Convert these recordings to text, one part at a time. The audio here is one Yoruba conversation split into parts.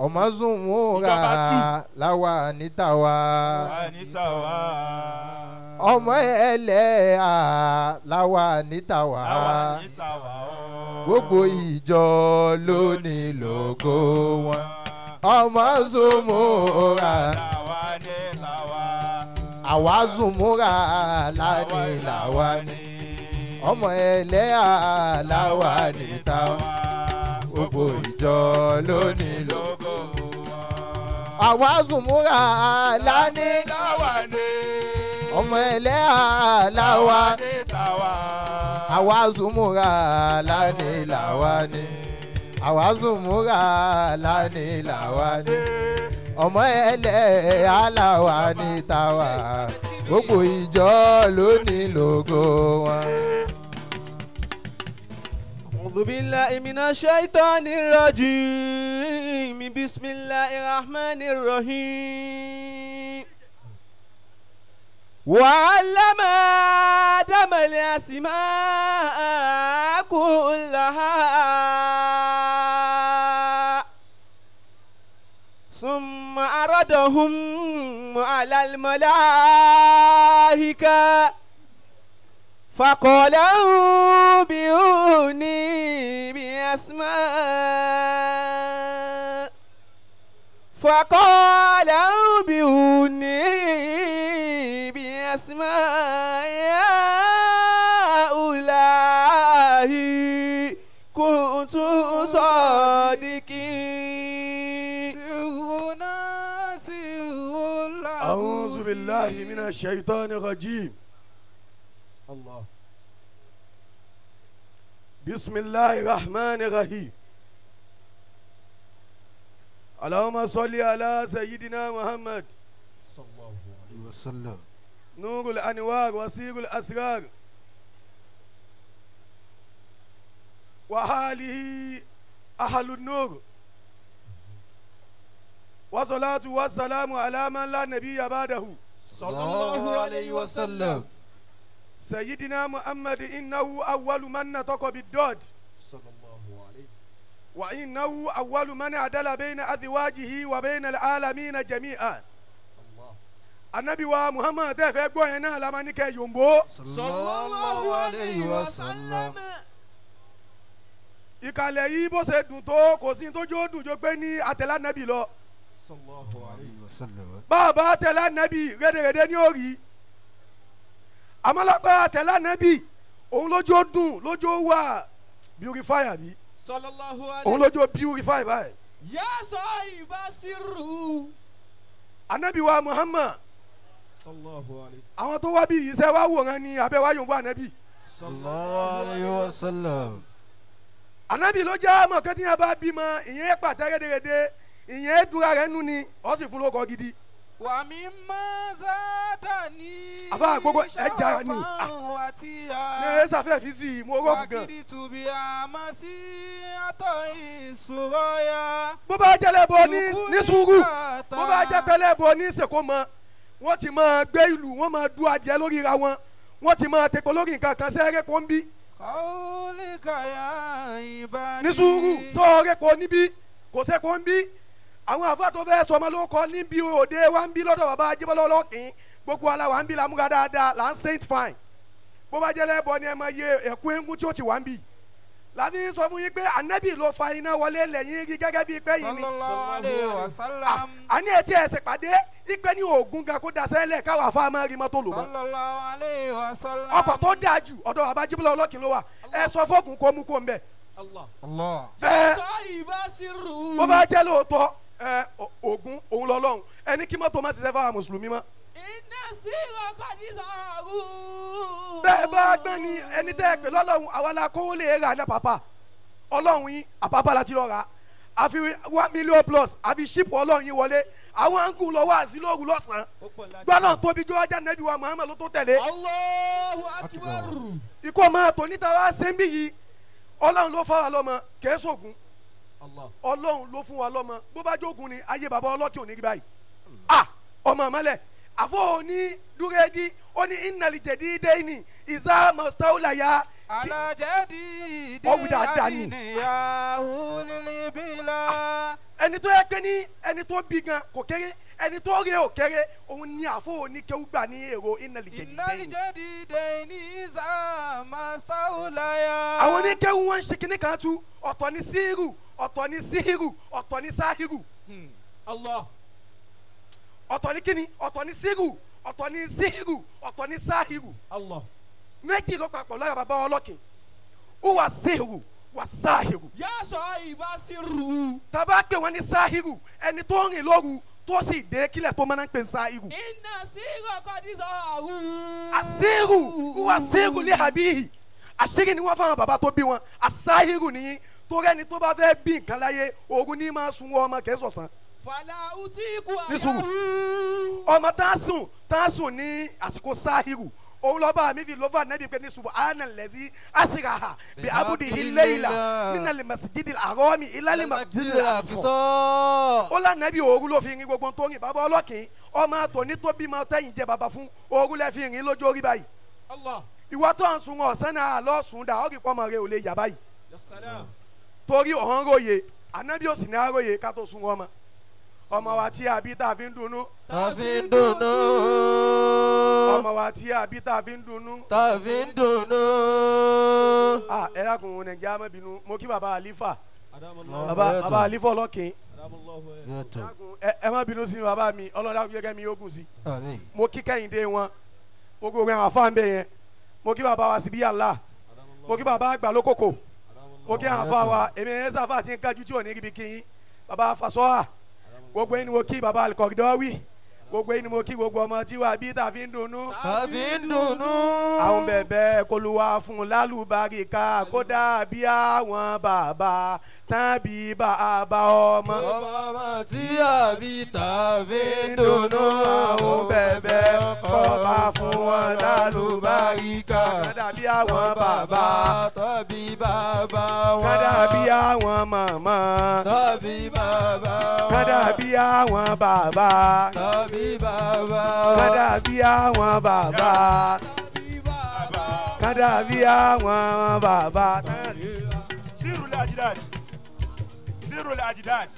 Ọmọ zùmúra làwa níta wa. Ọmọ ẹlẹ́à làwa níta wa. Gbogbo ìjọ ló ní lógo wọn. Ọmọ zùmúra àwa zùmúra lání làwa ní. Ọmọ ẹlẹ́à làwa níta wa. Gbogbo ìjọ ló ní lógo wọn. Àwa zùmúra lání làwa ní. Ọmọ ẹlẹ́à làwa níta wa. Àwa zùmúra lání làwa ní. Àwa zùmúra lání làwa ní. Ọmọ ẹlẹ́à làwa níta wa. Gbogbo ìjọ ló ní lógo wọn. أعوذ بالله من الشيطان الرجيم بسم الله الرحمن الرحيم وعلم آدم الأسماء كلها ثم عرضهم على الملائكة فقال أنبئوني بأسماء فقال أنبئوني بأسماء هؤلاء كنتم صادقين. أعوذ بالله من الشيطان الرجيم. الله. بسم الله الرحمن الرحيم. اللهم صل على سيدنا محمد صلى الله عليه وسلم نور الأنوار وسير الأسرار وحاله أهل النور والصلاة والسلام على من لا نبي بعده صلى الله عليه وسلم سيدنا محمد إنه أول من نطق بالدود صلى الله عليه وإنه أول من عدل بين أزواجه وبين العالمين جميعا. الله. النبي ومحمد fẹ́ gbọ́ yẹn náà la máa ní kẹ́ yòǹbó. Sallallahu alayhi wa sallam. Ìkàlẹ̀ yìí bó ṣe dùn tó kò sí tó jó dùn jó pé ní àtẹ̀lá nàbì lọ. Sallallahu alayhi wa sallam. Bàbá àtẹ̀lá nàbì rédèrèdè ní òrì. Àmọ́ àtẹ̀lá nàbì òun lójó dùn lójó wà beautify àbí. Sallallahu alayhi. Òun lójó beautify báyìí. Ya sahiba sirru. Ànábì wa Muhammad. Sallallahu alayhi. Àwọn tó wá bí yìí sẹ́ wá wòran ni abẹ́ wá yòǹbó ànábì. Sallallahu alayhi wa sallam. Ànábì ló jẹ́ àmọ̀ kẹ́tí yẹn bá bímọ ìyẹn pàtẹ́ rédèrèdè ìyẹn dúra rẹ̀ nú ni ó sì fún lóko gidi. Wà mí má zádà ní. Àbá gbogbo ẹja ni. Ní ẹ sàfẹ́ fi sí i mo rọ́ọ̀fù gan. Wàkìrì tùbí àmọ́ sí àtọ̀ ìṣòro ya. Bó bá jẹ́ lẹ́bọ̀ ní sùúrù bó bá jẹ́ pé lẹ́bọ̀ ní sèkó mọ́ wọ́n ti máa gbé ìlú wọ́n máa du adìẹ lórí ra wọn wọ́n ti máa tepo lórí nǹkan kan sẹ́rẹ́ pọ̀ ń bí. Ní sùúrù sọ̀rẹ́ pọ̀ níbí kò sẹ́pọ̀ ń bí àwọn àfa tó fẹ́ sọmọ ló kọ níbi òde wa ń bí lọ́dọ̀ bàbá Ajíbọ́lá ọlọ́kìn gbogbo ala wa ń bí lamúra dáadáa là ń saint fine bó bá jẹ́ lẹ́bọ ni ẹ máa yẹ ẹ̀kú eégún tí ó ti wà ń bì láti sọ fún yín pé ànábì ló fa iná wọlé lẹ́yìn rí gẹ́gẹ́ bíi pé yìí ni àní ẹ̀ tí ẹ̀ ṣe pàdé ipe ní oògùn gan kó daṣẹ́ lẹ̀ káwọn afá máa rí mọ́tò lò mọ́ ọkọ̀ tó dáa jù ọ̀dọ̀ bàbá Ajíbọ́lá ọlọ́kìn ló wà ẹ sọ fóògùn kó mú kó ń bẹ̀. Bẹ́ẹ̀ bó bá jẹ́ lóòótọ́ ẹ oògùn òun lọ́lọ́run ẹni kí mọ́tò má ṣiṣẹ́ fáwọn mùsùlùmí mọ́. Iná sí ọkọ̀ nílọ̀rù. Bẹ́ẹ̀ bá gbẹ́ ni ẹni tẹ́ ẹ pè lọ́lọ́run àwa la kówó lè rà ní àpàpà ọlọ́run yín àpàpà láti lọ rà àfi 1 million plus àfi ṣípù ọlọ́run yín wọlé àwọn àǹkù lọ wá sí lóru lọ́sàn-án gbọ́dọ̀ tóbi jọ ajá nẹ́bí wa Muhammad ló tó tẹ̀lé. Allahu Akbar. Ikú ọmọ tòníta wá sẹ́ńbì yìí ọlọ́run ló fáwa lọ́mọ kẹ́sọ̀gùn ọlọ́run ló fún wa lọ́mọ bó bá jógun ni ayé bàbá ọlọ́kì ò ní rí báyìí. Ah ọmọ àmọ́lẹ̀ àfọ òní dúrẹ́dí ó ní ìnàlìjẹ̀dí dẹ́yìnì ìsá mọ̀stáwùlà ya. Alájẹ́dí ọ̀wù dáadáa ni. Ẹni tó yẹ pé ní ẹni tó bí gan kò kéré ẹni tó rí ò kéré òun ní àfọ oníkéwú gbà ní èrò Innal-jadidaini ìnàlìjẹ́dìdẹ́ni. Àwọn oníkéwú wọn ń ṣe kinní kan tú ọ̀tọ̀ ní síírù ọ̀tọ̀ ní síhírù ọ̀tọ̀ ní sáhírù. Allah. Ọ̀tọ̀ ní kíni ọ̀tọ̀ ní síírù ọ̀tọ̀ ní síhírù ọ̀tọ̀ ní sáhírù. Allah. Méjì ló papọ̀ lára bàbá ọlọ́kìn ó wà síhírù wà sáhírù. Yasọ ìbá sírù. Tàbá pè wọ́n ní sáhírù ẹni tó rìn lóru tó sì dé kílẹ̀ tó máa ń pè ní sáhírù. Iná sírù kọ́dí sọ̀rù. Àsírù wà sírù ní àbíyì àṣírí ni wọ́n fáwọn bàbá tó bí wọn àsáhírù nìyí torí ẹni tó bá fẹ́ bí nǹkan láyé òru ní máa sun ọmọ kẹsọ̀sán. Fàlà ùtíkù Ní sùúrù. Ọmọ tá a sùn ní àsìkò sáhírù òun lọ́ba mi fi lọ́fà nẹ́bí pé ní subhana allazi asraha bi abudihi layla minal masjidil harami ilal masjidil aqsa. Ó lànàbí òru ló fi rin gbogbo tó rìn bàbá ọlọ́kìn ọmọ tòní tó bímọ tẹ́yìn jẹ bàbá fún òru lẹ́ fi rìn lójú orí báyìí. Allah. Ìwọ tó ń sun ọ̀sán náà lọ́ sùn dà ọ́ kì í pọ́nmọ rẹ ò lè yà báyìí. Torí ọ̀hún róye ànábì òsì ní aróye ká tó sun ọmọ ọmọ wa tí a bí tá a fi ń dunnú. Tá a fi ń dunnú. Ọmọ wa tí a bí tá a fi ń dunnú. Tá a fi ń dunnú. Ah ẹ dákun Nàìjíríà má bínú mo kí baba Alifa baba Alifa ọlọ́kìn ẹ má bínú sí baba mi ọlọ́dà gẹ́gẹ́ mi yóò gùn sí. Mo kí Kẹ́hìndé wọn mo kí orin àwọn afáǹbẹ yẹn mo kí baba wa síbí yàrá mo kí baba àgbà lókòkò mo kí àwọn afá wa èmi ẹ̀ sáfà tí ń kájú tí ò ní ríbi kí yín baba Fasọ́hà gbogbo yín ni mo kí baba Alikọ̀dọ́wì gbogbo yín ni mo kí gbogbo ọmọ tí wà bí tá a fi ń dunnú. Tá a fi ń dunnú. Àwọn bẹ̀bẹ̀ k'Olúwa fún lálùbáríkà kó dàbí àwọn bàbá tàbí bàbá ọmọ. Ọmọ tí a bí tá a fi ń dunnú. Àwọn bẹ̀bẹ̀ kọ́ba fún wọn lálùbáríkà kó dàbí àwọn bàbá tàbí bàbá wọn. Kó dàbí àwọn màmá tàbí bàbá wọn. Kó dàbí àwọn bàbá tàbí bàbá wọn. Kó dàbí àwọn bàbá tàbí bàbá kó dàbí àwọn bàbá. Sírù làjìdàdì Sírù làjìdàdì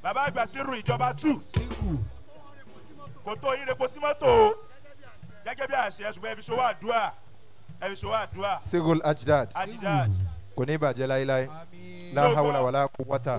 bàbá àgbà sírù ìjọba tù kò tó yín repo sí mọ́tò o gẹ́gẹ́ bí àṣẹ ṣùgbọ́n ẹ fi ṣòwò àdúrà ẹ fi ṣòwò àdúrà. Sírù làjìdàdì àjìdàdì kò ní bàjẹ́ láéláé la hawla wala quwwata.